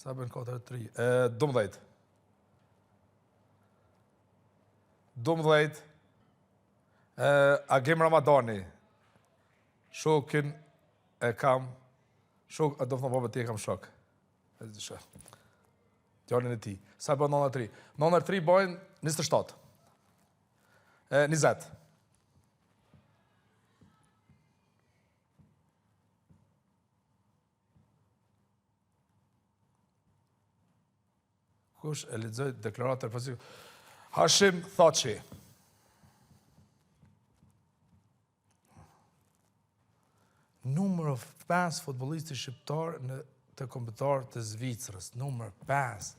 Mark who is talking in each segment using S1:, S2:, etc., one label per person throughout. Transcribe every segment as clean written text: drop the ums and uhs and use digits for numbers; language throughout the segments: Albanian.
S1: Sa bën 4 3? E, 12. 12. E, Agim Ramadani. Shokin e kam. Shok, a do të thonë po ti e kam shok. E di shë. Djalin e tij. Sa bën 9 3? 9 3 bojnë 27. E, 20. Kush e lexoi deklaratën e Francisco? Hashim Thaçi. Numër 5 futbollisti shqiptar në të kombëtar të Zvicrës. Numër 5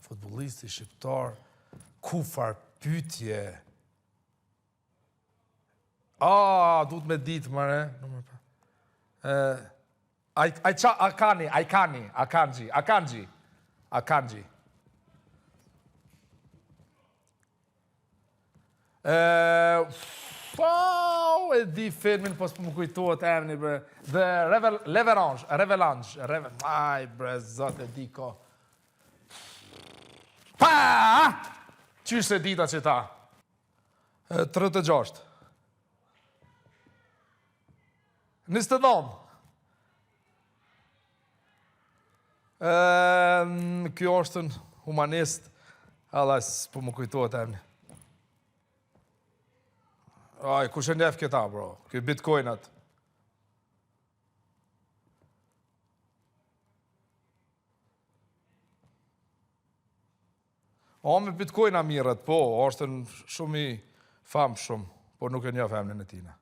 S1: futbollisti shqiptar kufar pytje. A, duhet me ditë, mëre. Numër 5. Ai, ai qa, Akani, Ajkani, Akanji, Akanji, Akanji. E, wow, e di filmin, po s'po më kujtohet emni, bre. The Revel, Leverange, Revelange, Revel, aj, bre, zot, e di ko. Pa! Qysh s'e dita qeta? 36. 29. Ehm, kjo është një humanist. Alla, s'po më kujtohet emni. Aj, kush e njef këta, bro? Ky bitcoinat. O, me bitcoina mirret, po, është në shumë i famshëm, por nuk e njoh emrin e tina.